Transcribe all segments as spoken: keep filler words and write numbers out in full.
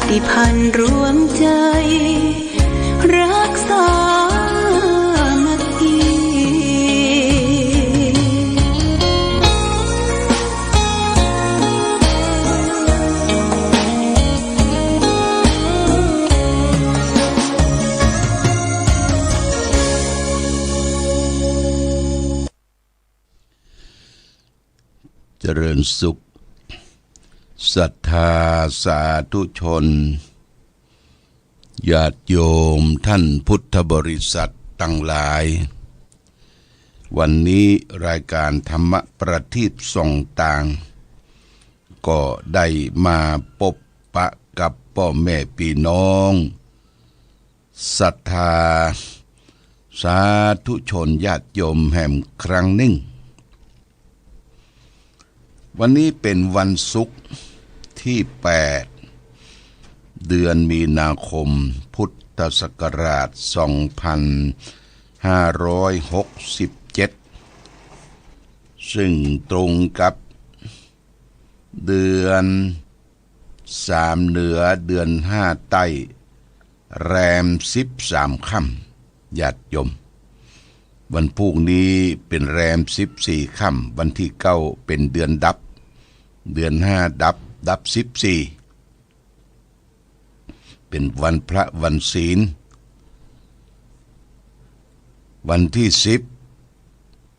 ติพันธ์รวมใจ๋ รักสามัคคี เจริญสุข ศรัทธาสาธุชน ญาติโยมท่านพุทธบริษัทตังหลาย วันนี้รายการธรรมประทีปส่องตาง ก็ได้มาปบปะกับป้อแม่ปี้น้อง ศรัทธาสาธุชนญาติโยมแหมครั้งนึ่ง วันนี้เป๋นวันศุกร์ตี้แปด เดือนมีนาคม พุทธศักราช สองพันห้าร้อยหกสิบเจ็ด ซึ่งตรงกับเดือนสามเหนือ เดือนห้าใต้ แรมสิบสามค่ำ ญาติโยม วันพูกนี้เป๋นแรมสิบสี่ค่ำ วันตี้เก้าเป๋นเดือนดับ เดือนห้าดับ ดับสิบสี่ เป๋นวันพระวันศีล วันตี้สิบ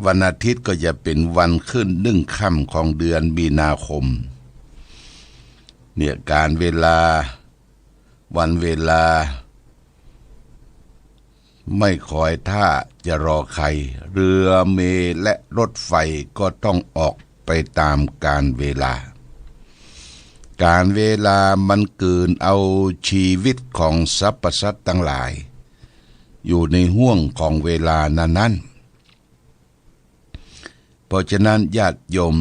วันอาทิตย์ก็จะเป๋นวันขึ้นหนึ่งค่ำของเดือนมีนาคม เนี่ย ก๋าลเวลา วันเวลา ไม่คอยถ้าจะรอใคร เรือเมล์และรถไฟก็ต้องออกไปต๋ามก๋าลเวลา ก๋าลเวลามันกืนเอาชีวิตของสรรพสัตว์ตังหลาย อยู่ในห้วงของเวลานั้นๆ เพราะฉะนั้นญาติโยม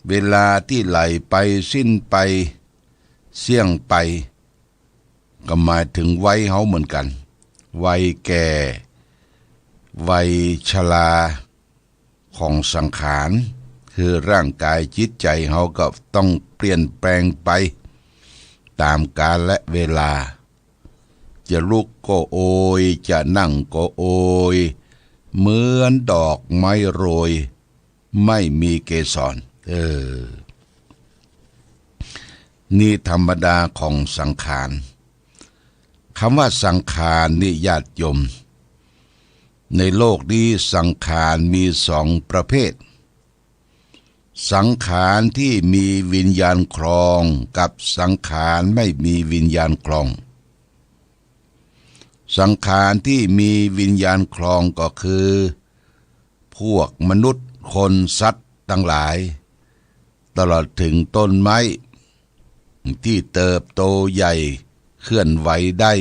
เวลาตี้ไหลไป สิ้นไป เสี้ยงไป ก็หมายเถิงวัยเฮาเหมือนกั๋น วัยแก่ วัยชราของสังขาร คือร่างก๋ายจิตใจ๋เฮาก็ต้องเปลี่ยนแปลงไปต๋ามกาลและเวลา จะลุกก็โอย จะนั่งก็โอย เหมือนดอกไม้โรย ไม่มีเกสร เออ นี่ธรรมดาของสังขาร กำว่าสังขารนี่ญาติโยม ในโลกนี้สังขารมีสองประเภท สังขารตี้มีวิญญาณครองกับสังขารไม่มีวิญญาณครอง สังขารตี้มีวิญญาณครองก็คือ พวกมนุษย์ คน สัตว์ตังหลาย ตลอดเถิงต้นไม้ ตี้เติบโตใหญ่ เคลื่อนไหวได้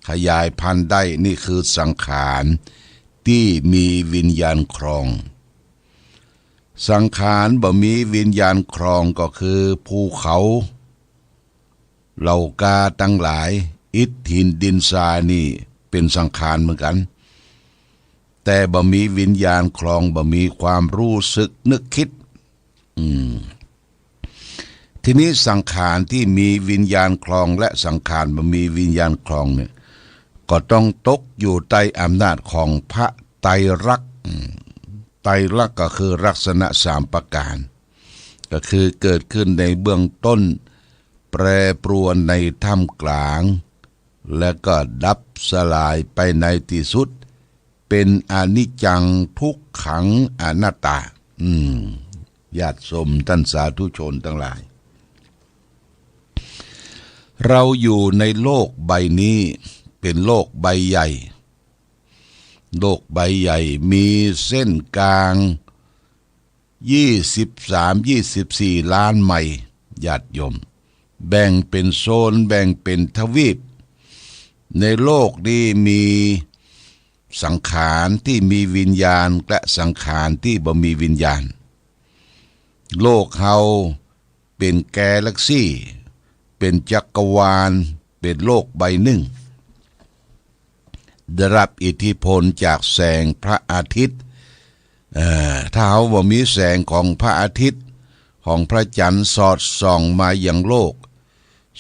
ขยายพันธุ์ได้ นี่คือสังขารตี้มีวิญญาณครอง สังขารบ่มีวิญญาณครองก็คือภูเขา เหล่ากาตังหลาย อิฐ หิน ดิน ทรายนี่เป๋นสังขารเหมือนกั๋น แต่บ่มีวิญญาณครอง บ่มีความรู้สึกนึกคิด อืม ทีนี้สังขารตี้มีวิญญาณครองและสังขารบ่มีวิญญาณครองเนี่ย ก็ต้องตกอยู่ใต้อำนาจของพระไตรลักษณ์ อืม ไตรลักษณ์ก็คือลักษณะสามประก๋าน ก็คือเกิดขึ้นในเบื้องต้น แปรปรวนในท่ามกลาง และก็ดับสลายไปในตี้สุด เป๋นอนิจจัง ทุกขัง อนัตตา อืม ญาติโยมต้านสาธุชนตังหลาย เราอยู่ในโลกใบนี้ เป๋นโลกใบใหญ่ โลกใบใหญ่มีเส้นกลาง ยี่สิบสาม ยี่สิบสี่ล้านไมล์ ญาติโยม แบ่งเป๋นโซน แบ่งเป๋นทวีป ในโลกนี้มีสังขารตี้มีวิญญาณ และสังขารตี้บ่มีวิญญาณ โลกเฮาเป๋นกาแล็กซี่ เป๋นจักรวาล เป๋นโลกใบนึ่ง ได้ฮับอิทธิพลจากแสงพระอาทิตย์ เอ่อ ถ้าเฮาบ่มีแสงของพระอาทิตย์ ของพระจันทร์สอดส่องมายังโลก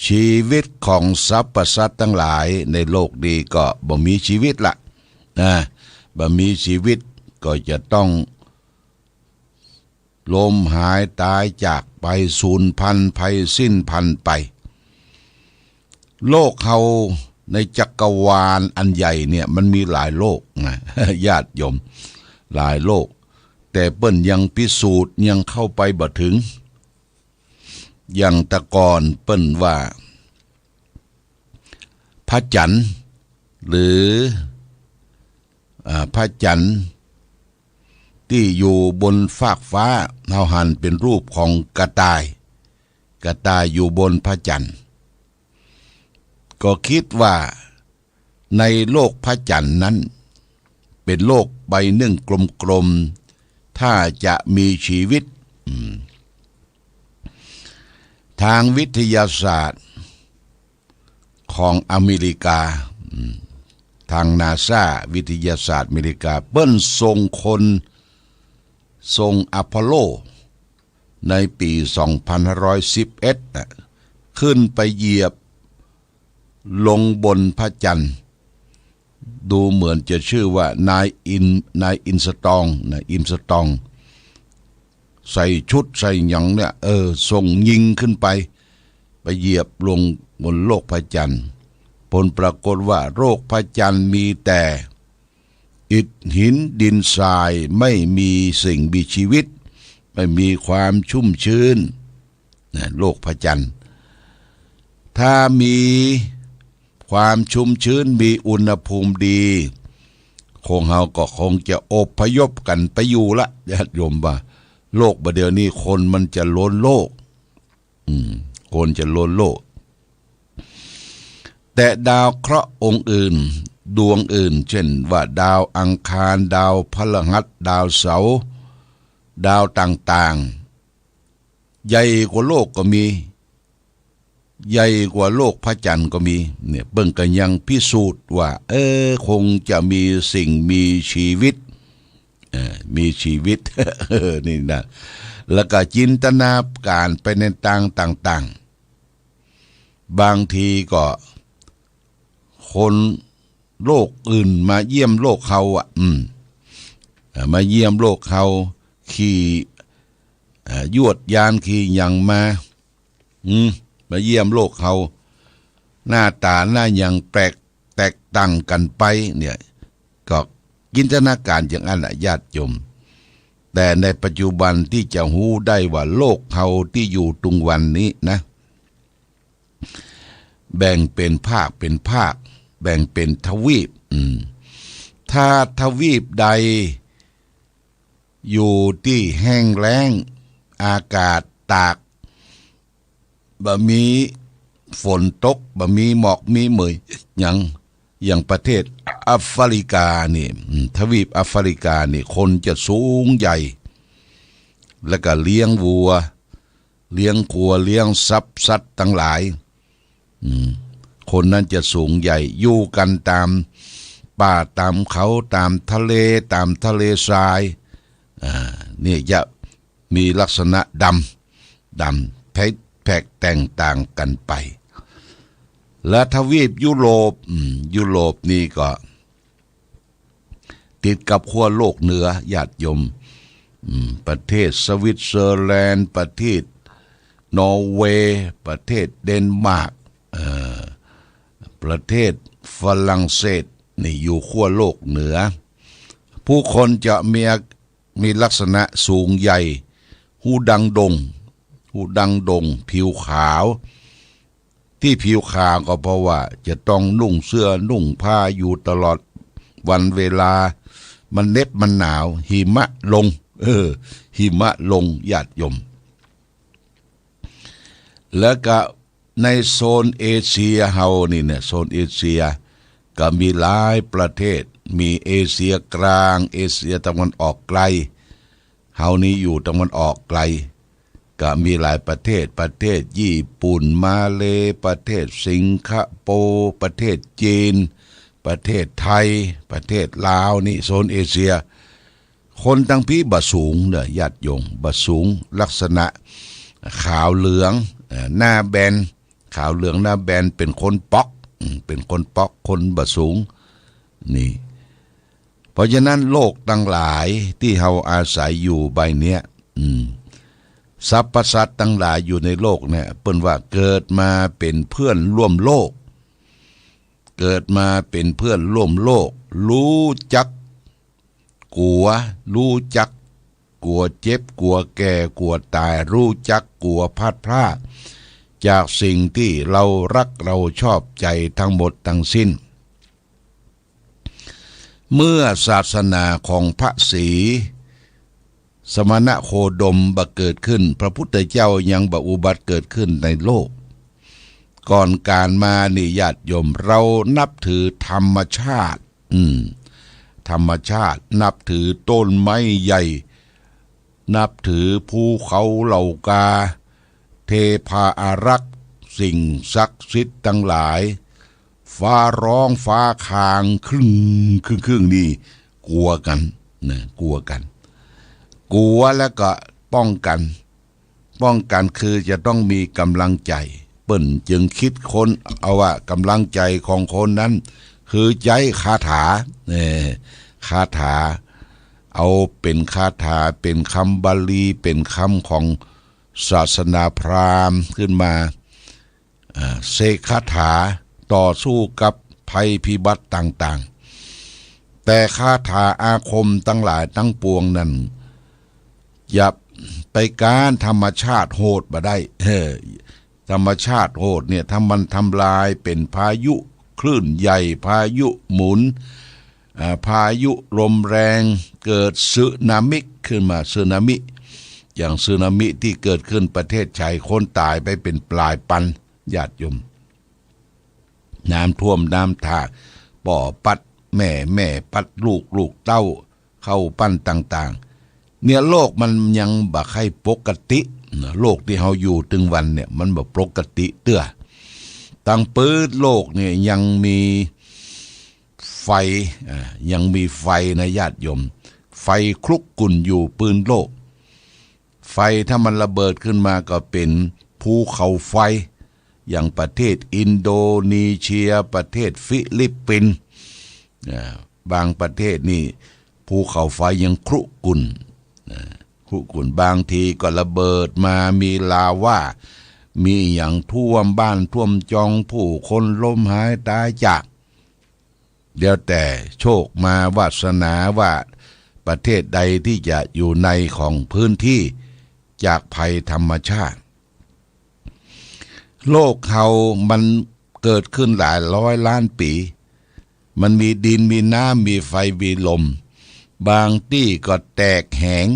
ชีวิตของสรรพสัตว์ตังหลายในโลกนี้ก็บ่มีชีวิตละ นะ บ่มีชีวิตก็จะต้องล้มหายตายจากไป สูญพันธุ์ไป สิ้นพันธุ์ไป โลกเฮาในจักรวาลอันใหญ่เนี่ย มันมีหลายโลกนะ ญาติโยม หลายโลก แต่เปิ้นยังพิสูจน์ยังเข้าไปบ่ถึง อย่างแต่ก่อนเปิ้นว่า พระจันทร์ หรือ อ่า พระจันทร์ตี้อยู่บนฟากฟ้า เฮาหันเป็นรูปของกระต่าย กระต่ายอยู่บนพระจันทร์ ก็คิดว่าในโลกพระจันทร์นั้น เป็นโลกใบนึ่งกลมๆ ถ้าจะมีชีวิต อืม ทางวิทยาศาสตร์ของอเมริกา อืม ทางนาซา วิทยาศาสตร์อเมริกา เปิ้นส่งคน ส่งอพอลโล ในปี๋สองพันห้าร้อยสิบเอ็ด น่ะ ขึ้นไปเหยียบลงบนพระจันทร์ ดูเหมือนจะชื่อว่านายอิน นายอินสตอง นายอินสตอง ใส่ชุดใส่หยังเนี่ย เออ ส่งยิงขึ้นไป ไปเหยียบลงบนโลกพระจันทร์ ผลปรากฏว่าโลกพระจันทร์มีแต่ อิฐหินดินทราย ไม่มีสิ่งมีชีวิต ไม่มีความชุ่มชื้น นะ โลกพระจันทร์ ถ้ามีความชุ่มชื้น มีอุณหภูมิดี คนเฮาก็คงจะอพยพกั๋นไปอยู่ละ ญาติโยมว่า โลกบ่าเดี่ยวนี้คนมันจะล้นโลก อืม คนจะล้นโลก แต่ดาวเคราะห์องค์อื่น ดวงอื่น เช่นว่าดาวอังคาร ดาวพฤหัส ดาวเสาร์ ดาวต่างๆ ใหญ่กว่าโลกก็มี ใหญ่กว่าโลกพระจันทร์ก็มี เนี่ย เปิ้นก็ยังพิสูจน์ว่า เออ คงจะมีสิ่งมีชีวิต เออ มีชีวิต เออ นี่นะ แล้วก็จินตนาก๋ารไปในตางต่างๆ บางทีก็คนโลกอื่นมาเยี่ยมโลกเฮาอ่ะ อืม เอ่อ มาเยี่ยมโลกเฮา ขี่ เอ่อ ยวดยานขี่หยังมา อืม มาเยี่ยมโลกเฮา หน้าต๋าหน้าหยังแปลกแตกต่างกั๋นไป เนี่ย ก็จินตนาก๋ารอย่างอั้นน่ะ ญาติโยม แต่ในปัจจุบันตี้จะฮู้ได้ว่าโลกเฮาตี้อยู่ตุงวันนี้นะ แบ่งเป๋นภาคเป๋นภาค แบ่งเป๋นทวีป อืม ถ้าทวีปใด อยู่ตี้แห้งแล้ง อากาศตาก บ่มีฝนตก บ่มีหมอกมีเหมยหยัง อย่างประเทศแอฟริกานี่ อืม ทวีปแอฟริกานี่ คนจะสูงใหญ่ แล้วก็เลี้ยงวัว เลี้ยงควาย เลี้ยงทรัพย์สัตว์ตังหลาย อืม คนนั้นจะสูงใหญ่ อยู่กั๋นต๋ามป่าต๋ามเขา ต๋ามทะเล ต๋ามทะเลทราย อ่า นี่จะมีลักษณะดำ ดำ แผก แผกแตกต่างกั๋นไป และทวีปยุโรป อืม ยุโรปนี่ก็ ติดกับขั้วโลกเหนือ ญาติโยม อืม ประเทศสวิตเซอร์แลนด์ ประเทศนอร์เวย์ ประเทศเดนมาร์ก เอ่อ ประเทศฝรั่งเศส นี่อยู่ขั้วโลกเหนือ ผู้คนจะมีอา- มีลักษณะสูงใหญ่ ฮูดังด่ง ฮูดังด่ง ผิวขาว ตี้ผิวขาวก็เพราะว่าจะต้องนุ่งเสื้อนุ่งผ้าอยู่ตลอดวันเวลา มันเหน็บมันหนาว หิมะลง เออ หิมะลง ญาติโยม แล้วก็ในโซนเอเชียเฮานี่เนี่ย โซนเอเชียก็มีหลายประเทศ มีเอเชียกลาง เอเชียตะวันออกไกล เฮานี่อยู่ตะวันออกไกล ก็มีหลายประเทศ ประเทศญี่ปุ่น มาเลย์ ประเทศสิงคโปร์ ประเทศจีน ประเทศไทย ประเทศลาว นี่โซนเอเชีย คนตังพี้บ่สูงเด้อ ญาติโยม บ่สูง ลักษณะขาวเหลือง เอ่อ หน้าแบน ขาวเหลืองหน้าแบน เป๋นคนป๊อก อืม เป๋นคนป๊อก คนบ่สูง นี่ เพราะฉะนั้นโลกตังหลายตี้เฮาอาศัยอยู่ใบเนี้ย อืม สรรพสัตว์ตังหลายอยู่ในโลกเนี่ย เปิ้นว่าเกิดมาเป๋นเพื่อนร่วมโลก เกิดมาเป๋นเพื่อนร่วมโลก ฮู้จักกั๋ว ฮู้จักกั๋วเจ็บ กั๋วแก่ กั๋วต๋าย ฮู้จักกั๋วพลัดพรากจากสิ่งตี้เฮาฮักเฮาชอบใจ๋ตังหมดตังสิ้น เมื่อศาสนาของพระศรีสมณโคดมบ่เกิดขึ้น พระพุทธเจ้ายังบ่อุบัติเกิดขึ้นในโลก ก่อนก๋านมานี่ญาติโยม เฮานับถือธรรมชาติ อืม ธรรมชาติ นับถือต้นไม้ใหญ่ นับถือภูเขาเหล่ากา เทพาอารักษ์ สิ่งศักดิ์สิทธิ์ตังหลาย ฟ้าฮ้องฟ้าคาง ครึ้ง ครึ้ง ครึ้ง นี่ กั๋วกั๋น นะ กั๋วกั๋น กั๋วแล้วก็ป้องกั๋น ป้องกั๋นคือจะต้องมีก๋ำลังใจ๋ เปิ้นจึงคิดค้นเอาว่าก๋ำลังใจ๋ของคนนั้น คือใจ๊คาถา เออ คาถา เอาเป๋นคาถา เป๋นกำบาลี เป๋นกำของศาสนาพราหมณ์ขึ้นมา อ่า เสกคาถาต่อสู้กับภัยพิบัติต่างๆ แต่คาถาอาคมตังหลายตังปวงนั้น จะไปก๊านธรรมชาติโหดบ่ได้ เออ ธรรมชาติโหดเนี่ย ถ้ามันทำลายเป๋นพายุคลื่นใหญ่ พายุหมุน อ่า พายุลมแรง เกิดสึนามิขึ้นมา สึนามิ อย่างสึนามิตี้เกิดขึ้นประเทศไทย คนต๋ายไปเป๋นปลายปัน ญาติโยม น้ำท่วมน้ำท่า ป้อปัดแม่ แม่ปัดลูก ลูกเต้าเข้าปันต่างๆ เนี่ย โลกมันยังบ่ใค่ปกตินะ โลกตี้เฮาอยู่ตึงวันเนี่ย มันบ่ปกติเตื้อ ตังปื๊ดโลกเนี่ยยังมีไฟ อ่า ยังมีไฟนะญาติโยม ไฟคลุกรุ่นอยู่ปื๊ดโลก ไฟถ้ามันระเบิดขึ้นมาก็เป๋นภูเขาไฟ อย่างประเทศอินโดนีเซีย ประเทศฟิลิปปินส์ อ่า บางประเทศนี่ภูเขาไฟยังคลุกรุ่น อ่า คลุกรุ่น บางทีก็ระเบิดมา มีลาวา มีอะหยังท่วมบ้านท่วมจอง ผู้คนล้มหายต๋ายจาก แล้วแต่โชคมาวาสนาว่าประเทศใดตี้จะอยู่ในของพื้นตี้จากภัยธรรมชาติ โลกเฮามันเกิดขึ้นหลายร้อยล้านปี๋ มันมีดิน มีน้ำ มีไฟ มีลม บางตี้ก็แตกแหง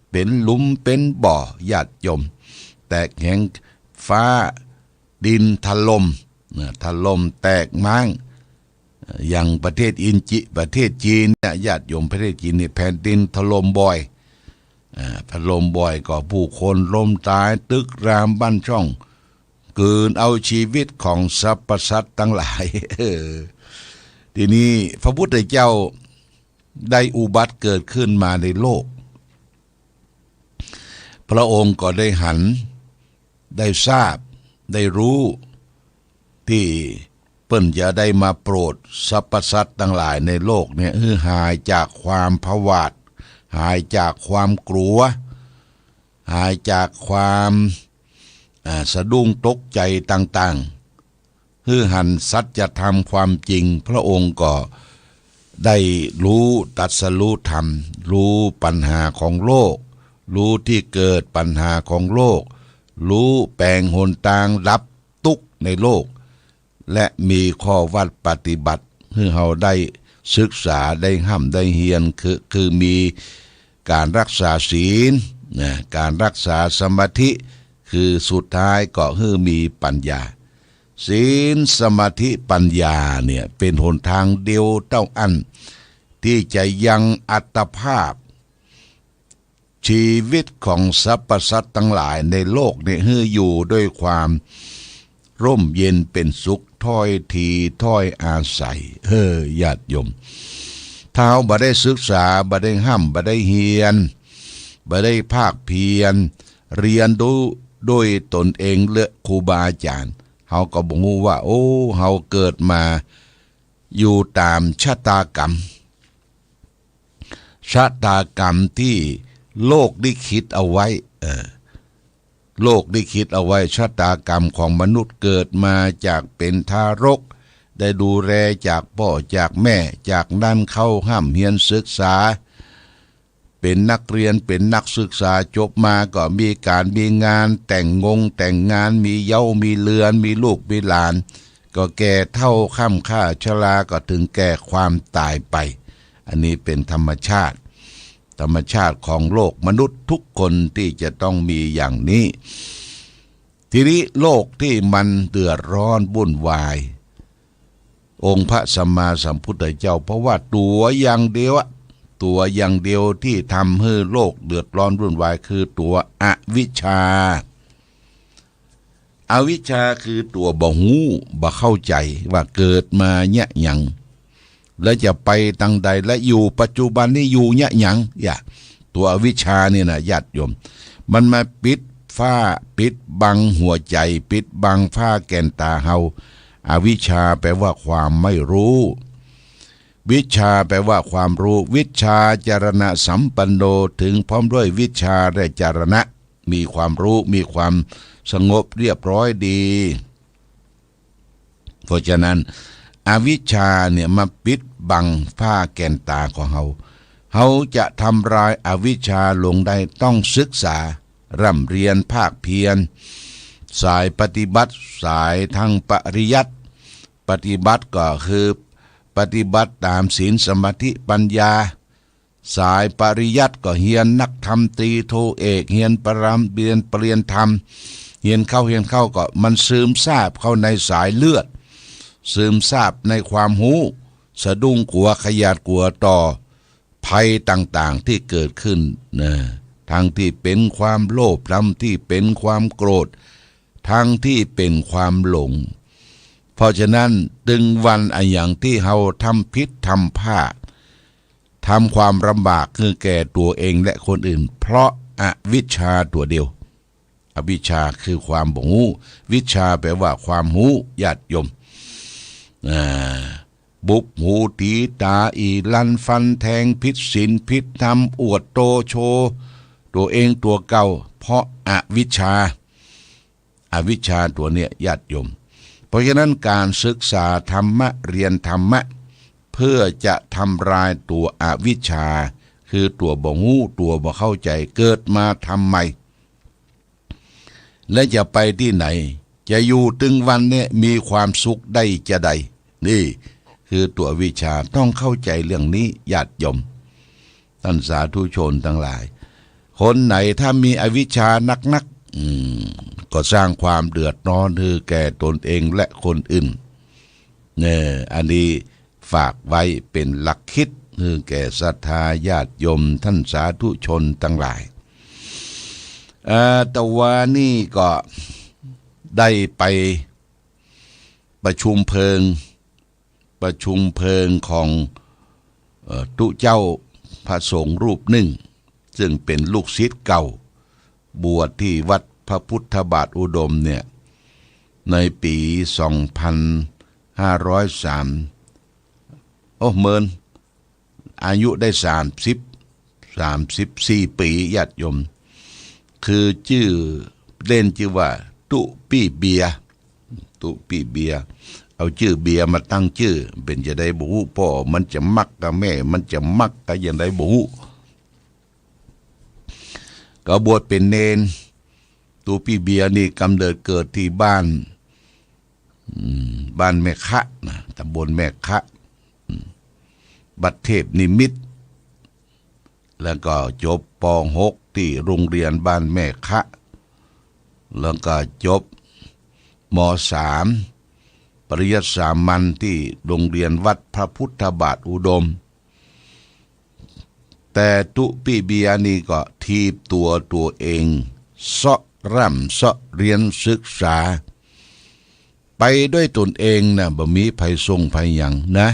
เป๋นหลุม เป๋นบ่อ ญาติโยม แตกแหง ฟ้า ดินถล่มนะ ถล่มแตกม้าง อย่างประเทศอินจิ ประเทศจีนเนี่ย ญาติโยม ประเทศจีนนี่แผ่นดินถล่มบ่อย อ่า ถล่มบ่อยก็ผู้คนล้มต๋าย ตึกรามบ้านช่อง กลืนเอาชีวิตของสรรพสัตว์ตังหลาย เออ ทีนี้พระพุทธเจ้าได้อุบัติเกิดขึ้นมาในโลก พระองค์ก็ได้หัน ได้ทราบ ได้ฮู้ ตี้เปิ้นจะได้มาโปรดสรรพสัตว์ตังหลายในโลกเนี่ย หื้อหายจากความผวาด หายจากความกลัว หายจากความ อ่า สะดุ้งตกใจ๋ต่างๆ หื้อหันสัจธรรมความจริง พระองค์ก็ได้ฮู้ตรัสฮู้ธรรม ฮู้ปัญหาของโลก ฮู้ตี้เกิดปัญหาของโลก ฮู้แป๋งหนตางดับตุ๊กข์ในโลก และมีข้อวัดปฏิบัติหื้อเฮาได้ศึกษา ได้ฮ่ำได้เฮียน คือ คือมีก๋านฮักษาศีลนะ ก๋านฮักษาสมาธิ คือสุดท้ายก็หื้อมีปัญญา ศีล สมาธิ ปัญญาเนี่ย เป๋นหนตางเดียวเต้าอั้น ตี้จะยังอัตภาพ ชีวิตของสรรพสัตว์ตังหลายในโลกเนี่ย หื้ออยู่ด้วยความร่มเย็นเป๋นสุข ถ้อยทีถ้อยอาศัย เออ ญาติโยม ถ้าเฮาบ่ได้ศึกษา บ่ได้ฮ่ำ บ่ได้เฮียน บ่ได้ภาคเพียร เฮียนฮู้ด้วยตนเองและครูบาอาจ๋ารย์ เฮาก็บ่ฮู้ว่า โอ้ เฮาเกิดมาอยู่ต๋ามชะตากรรม ชะตากรรมตี้โลกลิขิตเอาไว้ เออ โลกลิขิตเอาไว้ ชะตากรรมของมนุษย์เกิดมาจากเป๋นทารก ได้ดูแลจากป้อจากแม่ จากนั้นเข้าฮ่ำเฮียนศึกษา เป๋นนักเรียน เป๋นนักศึกษา จบมาก็มีก๋านมีงาน แต่งงงแต่งงาน มีเหย้ามีเฮือน มีลูกมีหลาน ก็แก่เฒ่าคร่ำคร่าชรา ก็เถิงแก่ความต๋ายไป อันนี้เป๋นธรรมชาติ ธรรมชาติของโลกมนุษย์ทุกคนตี้จะต้องมีอย่างนี้ ทีนี้โลกตี้มันเดือดร้อนวุ่นวาย องค์พระสัมมาสัมพุทธเจ้า เพราะว่าตั๋วอย่างเดียวอะ ตั๋วอย่างเดียวตี้ทำหื้อโลกเดือดร้อนวุ่นวาย คือตั๋วอวิชชา อวิชชาคือตั๋วบ่ฮู้ บ่เข้าใจ๋ว่าเกิดมาเยียะหยัง และจะไปตางใด และอยู่ปัจจุบันนี้อยู่เยียะหยัง อย่า ตั๋วอวิชชานี่นะ ญาติโยม มันมาปิดฟ้า ปิดบังหัวใจ๋ ปิดบังฟ้าแก่นต๋าเฮา อวิชชาแปลว่าความไม่รู้ วิชชาแปลว่าความรู้ วิชชาจรณะสัมปันโน ถึงพร้อมด้วยวิชชาและจรณะ มีความรู้ มีความสงบเรียบร้อยดี เพราะฉะนั้น อวิชชาเนี่ยมาปิดบังฟ้าแก่นต๋าของเฮา เฮาจะทำลายอวิชชาลงได้ต้องศึกษา ร่ำเรียนภาคเพียร สายปฏิบัติ สายทางปริยัติ ปฏิบัติก็คือปฏิบัติต๋ามศีลสมาธิปัญญา สายปริยัติก็เฮียนนักธรรมตรีโทเอก เฮียนปราม เฮียนปริญญาธรรม เฮียนเข้า เฮียนเข้าก็มันซึมซาบเข้าในสายเลือด ซึมซาบในความฮู้ สะดุ้งกั๋วขยาดกั๋วต่อภัยต่างๆ ตี้เกิดขึ้นนะ ทั้งตี้เป๋นความโลภ ทั้งตี้เป๋นความโกรธ ทั้งตี้เป๋นความหลง เพราะฉะนั้น ตึงวันอะหยังตี้เฮาทำผิดทำพลาด ทำความลำบากหื้อแก่ตั๋วเองและคนอื่น เพราะอวิชชาตั๋วเดียว อวิชชาคือความบ่ฮู้ วิชชาแปลว่าความฮู้ ญาติโยม อ่า บุบหูตี๋ต๋า อี่ลันฟันแทง ผิดศีลผิดธรรม อวดโตโชว์ตั๋วเองตั๋วเก่า เพราะอวิชชา อวิชชาตั๋วเนี่ย ญาติโยม เพราะฉะนั้นก๋านศึกษาธรรมะ เฮียนธรรมะ เพื่อจะทำลายตั๋วอวิชชา คือตั๋วบ่ฮู้ ตั๋วบ่เข้าใจ๋ เกิดมาทำไม และจะไปตี้ไหน จะอยู่ตึงวันเนี่ยมีความสุขได้จาใด นี่คือตั๋วอวิชชา ต้องเข้าใจ๋เรื่องนี้ ญาติโยม ท่านสาธุชนตังหลาย คนไหนถ้ามีอวิชชานักๆ อืม ก็สร้างความเดือดร้อนหื้อแก่ตนเองและคนอื่น เนี่ย อันนี้ฝากไว้เป๋นหลักคิดหื้อแก่ศรัทธาญาติโยมท่านสาธุชนตังหลาย เอ่อ ตะวานี้ก็ได้ไปประชุมเพลิง ประชุมเพลิงของ เอ่อ ตุ๊เจ้าพระสงฆ์รูปนึ่ง ซึ่งเป๋นลูกศิษย์เก่า บวชตี้วัดพระพุทธบาทอุดมเนี่ย ในปี๋สองพันห้าร้อยสาม โอ้ เมิน อายุได้สามสิบ สามสิบสี่ปี๋ ญาติโยม คือจื้อเล่นจื้อว่าตุ๊ปี้เบียร์ ตุ๊ปี้เบียร์ เอาจื้อเบียร์มาตั้งจื้อ เป๋นจาใดบ่ฮู้ ป้อมันจะมักกา แม่มันจะมักกา จาใดบ่ฮู้ ก็บวชเป๋นเณร ตุ๊ปี้เบียร์นี่กำเนิดเกิดตี้บ้าน อืม บ้านแม่คะนะ ตำบลแม่คะ อืม วัดเทพนิมิตร แล้วก็จบ ป.หก ตี้โรงเรียนบ้านแม่คะ แล้วก็จบ ม.สาม ปริยัติสามัญตี้โรงเรียนวัดพระพุทธบาทอุดม แต่ตุ๊ปี้เบียร์นี่ก็ถีบตั๋วตั๋วเอง เซาะร่ำเซาะเฮียนศึกษา ไปด้วยตนเองนะ บ่มีใผส่งใผหยังนะ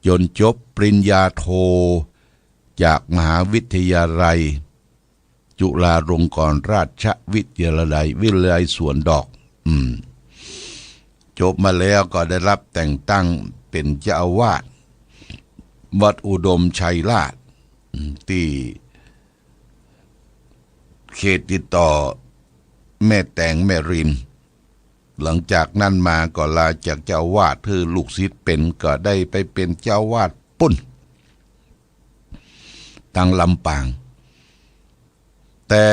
จ๋นจบปริญญาโท จากมหาวิทยาลัยจุฬาลงกรณราชวิทยาลัย วิทยาลัยสวนดอก อืม จบมาแล้วก็ได้รับแต่งตั้งเป๋นเจ้าอาวาสวัดอุดมชัยราช อืม ตี้เขตติดต่อแม่แตงแม่ริม หลังจากนั้นมาก็ลาจากเจ้าอาวาสหื้อลูกศิษย์เป๋น ก็ได้ไปเป๋นเจ้าอาวาสปุ้น ตังลำปาง แต่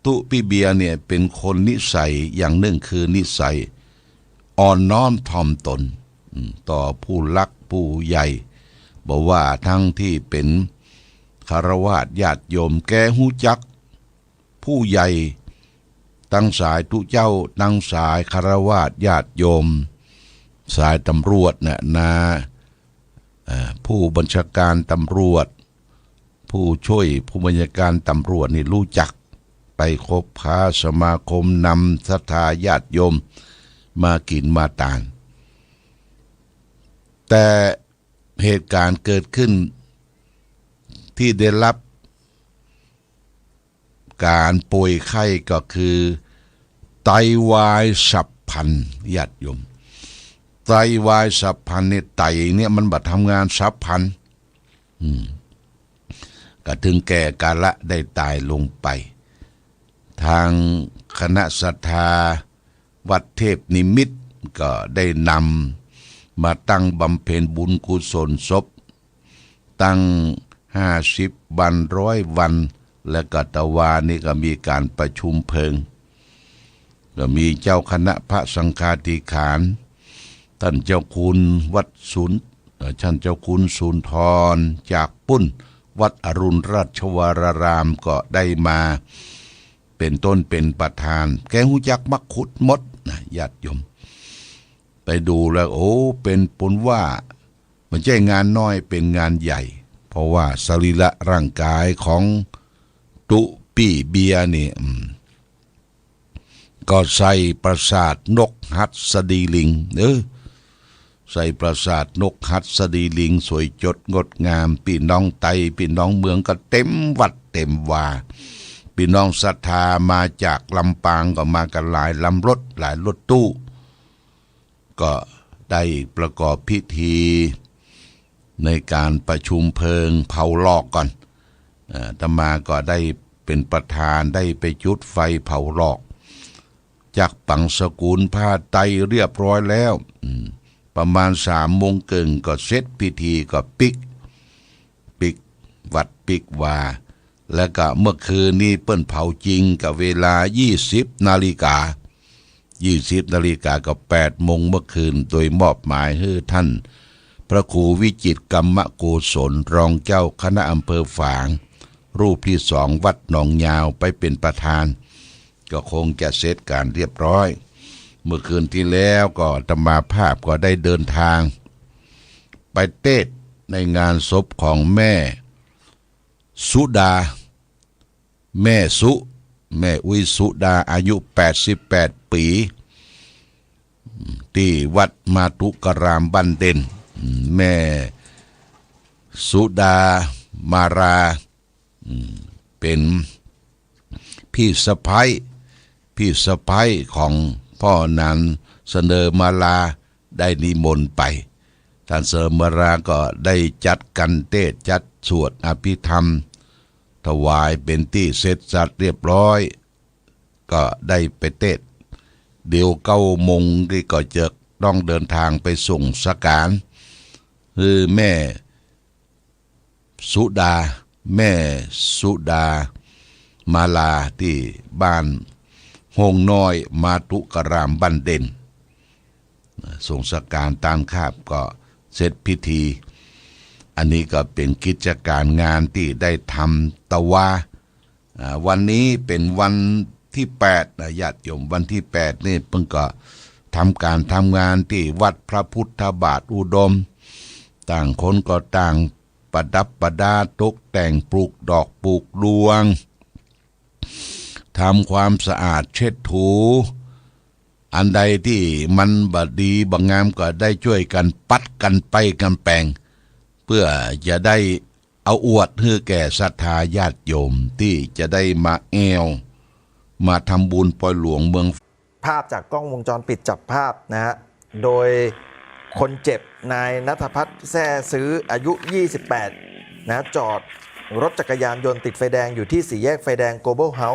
ตุ๊ปี้เบียร์เนี่ยเป๋นคนนิสัยอย่างนึ่งคือนิสัยอ่อนน้อมถ่อมตน อืม ต่อผู้หลักผู้ใหญ่ บ่ว่าตึงตี้เป๋นฆราวาสญาติโยม แกฮู้จักผู้ใหญ่ตังสายตุ๊เจ้า ตังสายฆราวาสญาติโยม สายตำรวจน่ะนะ เอ่อ ผู้บัญชาการตำรวจ ผู้จ้วยผู้บัญชาการตำรวจนี่ฮู้จัก ไปคบหาสมาคมนำศรัทธาญาติโยมมากิ๋นมาตาน แต่เหตุก๋ารณ์เกิดขึ้นตี้ได้รับก๋านป่วยไข้ก็คือไตวายฉับพลัน ญาติโยม ไตวายฉับพลันเนี่ย ไตเนี่ยมันบ่ทำงานฉับพลัน อืม ก็ถึงแก่กาละได้ต๋ายลงไป ตางคณะศรัทธาวัดเทพนิมิตรก็ได้นำมาตั้งบำเพ็ญบุญกุศลศพ ตั้งห้าสิบวัน ร้อยวัน และก็ตะวานี้ก็มีก๋านประชุมเพลิง ก็มีเจ้าคณะพระสังฆาธิการ ต้านเจ้าคุณวัดสุน เอ่อ ต้านเจ้าคุณสุนทรจากปุ้น วัดอรุณราชวรารามก็ได้มาเป๋นต้นเป๋นประธาน แกฮู้จักมักคุดหมดนะ ญาติโยม ไปดูแล้ว โอ้ เป๋นปุ้นว่า บ่ใจ้งานน้อย เป๋นงานใหญ่ เพราะว่าสรีระร่างกายของตุ๊ปี้เบียร์นี่ อืม ก็ใส่ปราสาทนกหัสดีลิง เออ ใส่ปราสาทนกหัสดีลิง สวยจดงดงาม ปี้น้องไต ปี้น้องเมืองก็เต็มวัดเต็มวา ปี้น้องศรัทธามาจากลำปางก็มากั๋นหลายลำรถ หลายรถตู้ ก็ได้ประกอบพิธีในก๋านประชุมเพลิงเผาหลอกก่อน เอ่อ อาตมาก็ได้เป๋นประธาน ได้ไปจุดไฟเผาหลอก จักปังสกุลผ้าไตรเรียบร้อยแล้ว อืม ประมาณสามโมงเกิ่งก็เสร็จพิธีก็ปิ๊ก ปิ๊กวัดปิ๊กวา แล้วก็เมื่อคืนนี้เปิ้นเผาจริงก็เวลายี่สิบนาฬิกา ยี่สิบนาฬิกาก็แปดโมงเมื่อคืน โดยมอบหมายหื้อต้านพระครูวิจิตรกรรมโกศล รองเจ้าคณะอำเภอฝาง รูปที่สองวัดหนองยาวไปเป๋นประธาน ก็คงจะเสร็จก๋านเรียบร้อย เมื่อคืนที่แล้วก็อาตมาภาพก็ได้เดินทางไปเตสน์ในงานศพของแม่สุดา แม่สุ แม่อุ๊ยสุดา อายุแปดสิบแปดปี๋ ตี้วัดมาตุการามบ้านเด่น แม่สุดามาลา อืม เป๋นพี่สะใภ้ พี่สะใภ้ของพ่อหนานเสนอมาลา ได้นิมนต์ไป ต้านเสนอมาลาก็ได้จัดก๋านเตสน์ จัดสวดอภิธรรม ถวายเป๋นตี้เสร็จสับเรียบร้อย ก็ได้ไปเตสน์ เดี๋ยวเก้าโมงนี่ก็จะต้องเดินทางไปส่งสังฆาร คือแม่สุดา แม่สุดามาลาตี้บ้านโฮงน้อย มาตุการามบ้านเด่น ส่งสังฆารตานคาบก็เสร็จพิธี อันนี้ก็เป๋นกิจก๋านงานตี้ได้ทำตะวา อ่า วันนี้เป๋นวันที่แปดนะ ญาติโยม วันที่แปดนี่เปิ้นก็ทำก๋านทำงานตี้วัดพระพุทธบาทอุดม ต่างคนก็ต่างประดับประดาตกแต่งปลูกดอกปลูกดวง ทำความสะอาดเช็ดถู อันใดตี้มันบ่ดีบ่งามก็ได้จ้วยกั๋นปัดกั๋นไปกั๋นแป๋ง เปื้อจะได้เอาอวดหื้อแก่ศรัทธาญาติโยมตี้จะได้มาแอ่ว มาทำบุญปอยหลวงเมือง ภาพจากกล้องวงจรปิดจับภาพนะฮะ โดยคนเจ็บนายณัฐพัฒน์ แซ่ซื้อ อายุ ยี่สิบแปด นะ จอดรถจักรยานยนต์ติดไฟแดงอยู่ที่สี่แยกไฟแดง Global House